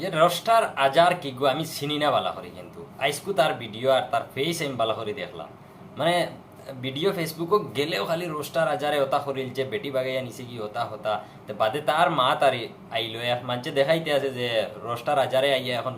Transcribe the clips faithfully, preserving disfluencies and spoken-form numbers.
যে রোস্টার আজার কিগু আমি চিনি না বালা করি, কিন্তু আইজকু তার ভিডিও আর তার ফেস আমি বালা করি দেখলাম। মানে ভিডিও Facebook-ও গেলেও খালি রোস্টার আজারে ওতা করিল যে বেটি বাগাইয়া নিছে কি ওতা হতা। তে বাদে তার মা তারে আইলো, এক মানষে দেখাইতে আছে যে রোস্টার আজারে আইয়া এখন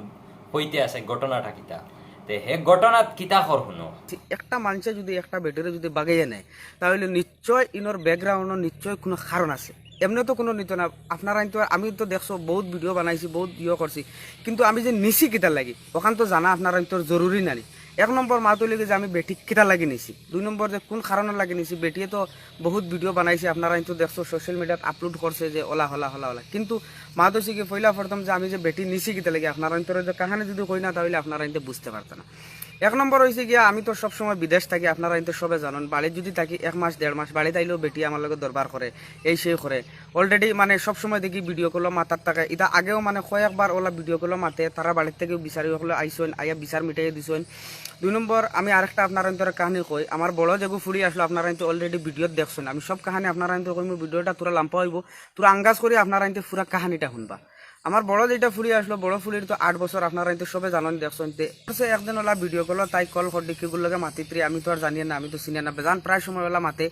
কইতে আছে ঘটনাটা কিতা। তে হে ঘটনাত কিতা কর হুনো। একটা মানষে যদি একটা বেটিরে যদি বাগাইয়া নেয়, তাহলে নিশ্চয় ইনোর ব্যাকগ্রাউন্ডও নিশ্চয় কোনো কারণ আছে। এমনে তো কোনো নিত না। আপনারাইন তো, আমি তো দেখছো বহুত ভিডিও বানাইছি, বহুত ইয়ে করছি, কিন্তু আমি যে নিছি কিতার লাগি, ওখান তো জানা আপনারাইন তো জরুরি নানি। এক নম্বর মাত অইল কি যে আমি বেটি কিতার লাগি নিছি, দুই নম্বর যে কোন কারণর লাগি নিছি। বেটিয়ে তো বহুত ভিডিও বানাইছে, আপনারাইন তো দেখছো সোশ্যাল মিডিয়াত আপলোড করছে যে ওলা হলা হলা হলা। কিন্তু মাত অইছে কি, পয়লা প্রথম যে আমি যে বেটি নিছি কিতার লাগি, আপনারাইন তো যে কাহানি যদি কই না, তাহলে আপনারাইন তো বুঝতে পারতা না। এক নম্বর অইছে গিয়া, আমি তো সবসময় বিদেশ থাকি, আপনারাইন তো সবে জানইন। বাড়িত যদি থাকি এক মাস দেড় মাস, বাড়িত আইলেও বেটি আমার লগে দরবার করে, এই সেই করে। অলরেডি মানে সবসময় দেখি ভিডিও কলও মাতার থাকে। ইতা আগেও মানে কয়েকবার ওলা ভিডিও কলও মাতে, তারা বাড়ির থাকিও বিচারি অকলে আইছইন, আইয়া বিচার মিটাইয়া দিছইন। দুই নম্বর, আমি আরেকটা আপনারাইন্তরে কাহানি কই। আমার বড় যেগু ফুড়ি আসলো, আপনারাইন্তে অলরেডি ভিডিওত দেখছইন। আমি সব কাহানি আপনারাইন্তে কইমু, ভিডিওটা থুড়া লাম্বা অইবো, থুড়া আন্দাজ করি আপনারাইন্তে পুরা কাহানিটা হুনবা। আমার বড় যেটা ফুড়ি আসলো, বড় ফুড়ির তো আট বছর, আপনারাইন্তে সবে জানইন, দেখছইন। তে সে একদিন ওলা ভিডিও কলও তাই কল করডি, কিগুর লগে মাতিত্রি, আমি তো আর জানি না, আমি তো চিনি না। বেজান প্রায় সময় ওলা মাতে,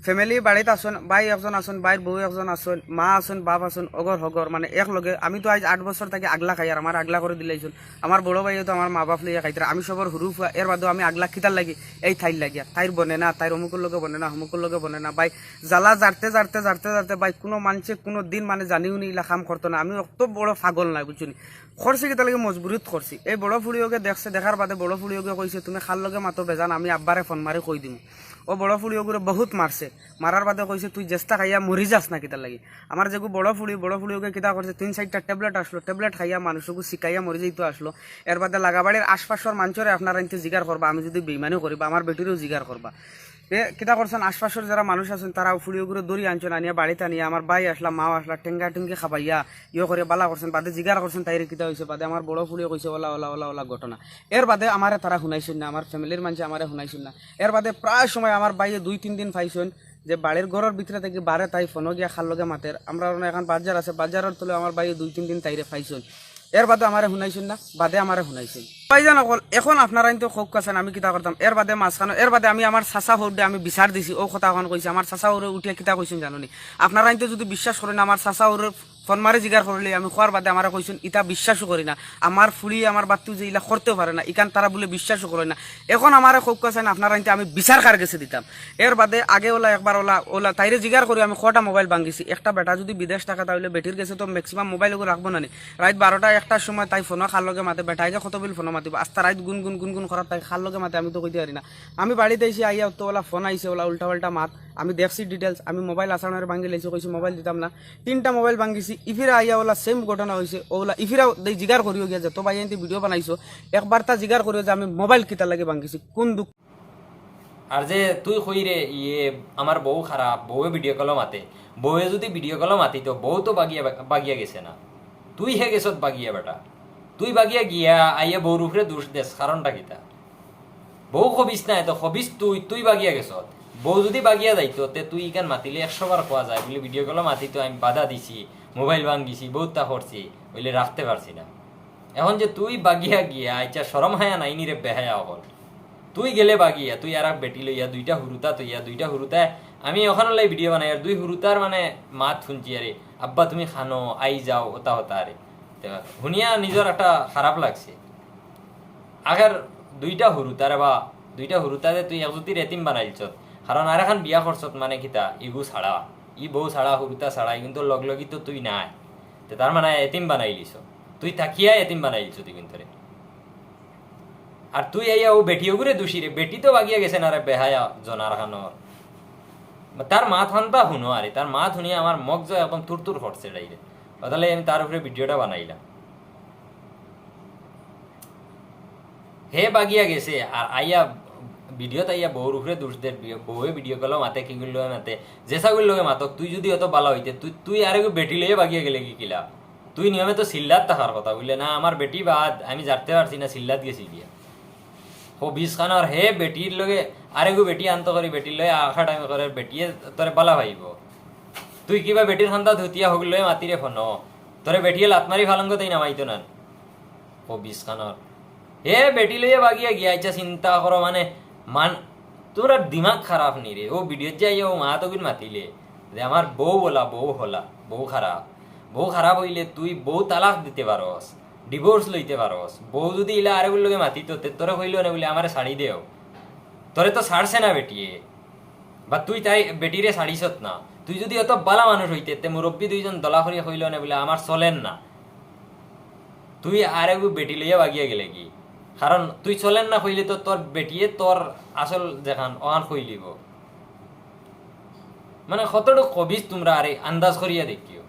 ফ্যামিলি বাড়িত আছইন, ভাই একজন আছইন, ভাইর বউ একজন আছইন, মা আছইন, বাপ আছইন, অগর হগর, মানে এক লগে। আমি তো আইজ আট বছর থাকি আগলা খাই, আর আমার আগলা করি দিলাইছইন। আমার বড় ভাইয়ে তো আমার মা বাপ লইয়া খাইত্রা, আমি সবর হুরু ফুয়া, এর বাদেও আমি আগলা কিতার লাগি, এই তাইর লাগিয়া, তাইর বনে না, তাইর অমুকর লগে বনে না, অমুকর লগে বনে না। ভাই, জ্বালা জারতে জারতে জারতে জারতে ভাই, কুনু মানষে কুনু দিন মানে জানি হুনি ইলা কাম করতো না। আমি অত বড় পাগল নায়, বুঝছোনি? করছি কিতার লাগি, মজবুরিত করছি। এই বড় ফুড়িওগে দেখছে, দেখার বাদে বড় ফুড়িওগে কইছে, "তুমি কার লগে মাতো বেজান, আমি আব্বারে ফোন মারি কই দিমু।" ও বড় ফুড়িওগুরে বহুত মারছে, মারার বাদে কইছে, "তুই জেস্তা খাইয়া মরি যাস না কিতার লাগি?" আমার যেগু বড় ফুড়ি, বড় ফুড়িওগে কিতা করছে, তিন চাইরটা ট্যাবলেট আসলো, ট্যাবলেট খাইয়া মানুষগু শিকাইয়া মরি যাইতো আসলো। এর বাদে লাগাবাড়ির আশপাশর মানষরে আপনারাইন্তে জিগার করবা, আমি যদি বেইমানি করি বা আমার বেটিরেও জিগার করবা। এ কিতা করছইন, আশপাশর যারা মানুষ আছইন, তারা ফুড়িওগুরে ধরি আনছইন, আনিয়া বাড়িত আনিয়া আমার ভাই আসলা, মাও আসলা, টেঙ্গা টেঙ্গি খাবাইয়া ইয়ে করিয়া বালা করছইন। বাদে জিগার করছইন তাইরে কিতা অইছে, বাদে আমার বড় ফুড়িও কইছে ওলা ওলা ওলা ওলা ঘটনা। এর বাদে আমারে তারা হুনাইছইন না, আমার ফ্যামিলির মানষে আমারে হুনাইছইন না। এর বাদে প্রায় সময় আমার ভাইয়ে দুই তিন দিন পাইছইন যে বাড়ির ঘরর ভিতরে থাকি বারে তাই ফোনো গিয়া কার লগে মাতের। আমরা অনো এখান বাজার আছে, বাজারর তলে আমার ভাইয়ে দুই তিন দিন তাইরে পাইছইন। এর বাদে আমারে হুনাইছইন না, বাদে আমারে হুনাইছইন। ভাইজান অকল, এখন আপনারাইন্তে কউক্কা চাইন আমি কিতা করতাম? এর বাদে মাঝখানো, এর বাদে আমি আমার চাচা হউররে আমি বিচার দিছি, অউ কথা অখন কইছি। আমার চাচা হউরে উঠিয়া কিতা কইছইন জানোনি? আপনারাইন্তে যদি বিশ্বাস করইন না, আমার চাচা হউরর ফোন মারি জিগার করলে আমি কওয়ার বাদে আমারে কইছইন, "ইতা বিশ্বাসও করি না, আমার ফুড়ি আমার বাত্তু যে ইলা করতেও পারে না, ইখান তারা বুলে বিশ্বাসও করে না।" এখন আমারে কউক্কা চাইন আপনারাইন্তে আমি বিচার কার গেছে দিতাম? এর বাদে আগে ওলা একবার ওলা, ওলা তাইরে জিগার করি আমি কয়টা মোবাইল ভাঙ্গিছি। একটা বেটা যদি বিদেশ থাকে, তাইলে বেটির গেছে তো ম্যাক্সিমাম মোবাইল ওগু রাখবো না নি। রাইত বারোটা একটার সময় তাই ফোনো কার লগে মাতে, বেটাইগে কত বিল ফোনো মাতিবো, আস্তা রাইত গুন গুন গুন গুন করার, তাই কার লগে মাতে আমি তো কইতে পারি না। আমি বাড়িত আইছি, আইয়া তো ওলা ফোন আইছে, ওলা উল্টা পাল্টা মাত, আমি দেখছি ডিটেলস, আমি মোবাইল আছাড় মারি ভাঙ্গি লাইছি, কইছি মোবাইল দিতাম না। তিনটা মোবাইল ভাঙ্গিছি, ইফিরা আইয়া ওলা সেম ঘটনা অইছে, ওলা ইফিরা দেই জিগার করিও গিয়া যে, "তো ভাইয়াইন্তে ভিডিও বানাইছো, একবার তা জিগার করিও যে আমি মোবাইল কিতার লাগি ভাঙ্গিছি, কুন দুখ?" আর যে তুই কইরে, ইয়ে, আমার বউ খারাপ, বউয়ে ভিডিও কলও মাতে, বউয়ে যদি ভিডিও কলও মাতিতো, বউ তো বাগিয়া, বাগিয়া গেছে না, তুই হে গেছত বাগিয়া বেটা। তুই বাগিয়া গিয়া আইয়া বউর উপরে দুষ দেস, কারণটা কিতা? বউ খবিস না, এত খবিস তুই, তুই বাগিয়া গেছত। বউ যদি বাগিয়া যাইতো, তে তুই ইখান মাতিলে একশো বার কওয়া যায়, বুলে ভিডিও কলও মাতিতো, আমি বাধা দিছি, মোবাইল ভাঙ্গিছি, বউততা করছি, অইলে রাখতে পারছি না। এখন যে তুই বাগিয়া গিয়া, আইচ্ছা, শরম হায়া নাই নি রে বেহায়া অকল? তুই গেলে বাগিয়া, তুই আর এক বেটি লইয়া, দুইটা হুরুতা থইয়া, দুইটা হুরুতায়, আমি অখানর লাগি ভিডিও বানাই, আর দুই হুরুতার মানে মাত হুনছি, "আরে আব্বা তুমি কানো, আই যাও", ওতা হতা আরে। তে হুনিয়া নিজর একটা খারাপ লাগছে। আগর দুইটা হুরুতারে বা দুইটা হুরুতারে তুই এক জুতির এতিম বানাইলছত, কারণ আর এখান বিয়া করছত মানে কিতা, ইগু ছাড়া, ই বউ ছাড়া, হুরুতা ছাড়া, ইগুন তো লগ লগি তো তুই নাই, তে তার মানে এতিম বানাইলিছ, তুই থাকিয়া এতিম বানাইলিছ তুই কিন্তু রে। আর তুই আইয়া অউ বেটি ওগুরে দুষি রে, বেটি তো বাগিয়া গেছে না রে বেহায়া জনার খানোর। তার মাত হানতা হুনো আরে, তার মাত হুনিয়া আমার মগজ একদম তুরতুর করছে ডাইরে। অতালে আমি তার উপরে ভিডিওটা বানাইলাম। হে বাগিয়া গেছে, আর আইয়া ভিডিওত আইয়া বউর উপরে দুষ দের, বউয়ে ভিডিও কলও মাতে, কিগুর লগে মাতে, যেসাগুর লগে মাতক, তুই যদি অত বালা অইতে, তুই, তুই আরেগু বেটি লইয়া বাগিয়া গেলে কি কিলা? তুই নিয়মে তো চিল্লাত থাকার কথা, বুলে না, আমার বেটি বাদ, আমি জারতে পারছি না, চিল্লাত গেছি গিয়া। খবিস খানোর হে বেটির লগে, আরেগু বেটি আনতো করি, বেটির লগে আখা টাইমে করে, বেটিয়ে তোরে বালা পাইবো। তুই কিবা বেটির খান্দাত হুতিয়া হগুর লগে মাতিরে ফোনো, তোরে বেটিয়ে লাত মারি ফালঙ্গতেই নামাইতো না। খবিস খানর। হে বেটি লইয়া বাগিয়া গিয়া, আচ্ছা চিন্তা করো, মানে, মান, তোমরা দিমাগ খারাপ নি রে? ও ভিডিওত যাই ও মা তখন মাতিলে যে আমার বউ বলা, বউ হলা, বউ খারাপ। বউ খারাপ অইলে তুই বউ তালাক দিতে পারস, ডিভোর্স লইতে পারস। বউ যদি ইলা আরেকগুর লগে মাতিতো, তে তোরে কইলো না বলে আমারে ছাড়ি দেও। তোরে তো ছাড়ছে না বেটিয়ে, বা তুই তাই বেটিরে ছাড়িছত না। তুই যদি অত বালা মানুষ অইতে, তে মুরব্বী দুইজন দলা করিয়া কইলো না বলে আমার চলের না। তুই আরেকগু বেটি লইয়া বাগিয়া গেলে কি? কারণ তুই চলের না কইলে তো তোর বেটিয়ে তোর আসল যেখান ওখান কইলিব। মানে কতটুক খবিস তোমরা আরে আন্দাজ করিয়া দেখিও।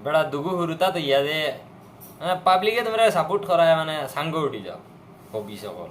বেটা দুগু হুরুতা তো ইয়া যে, মানে, পাবলিকে তোমরা সাপোর্ট করায়, মানে, সাঙ্গ উঠি যাও, খবিস সকল।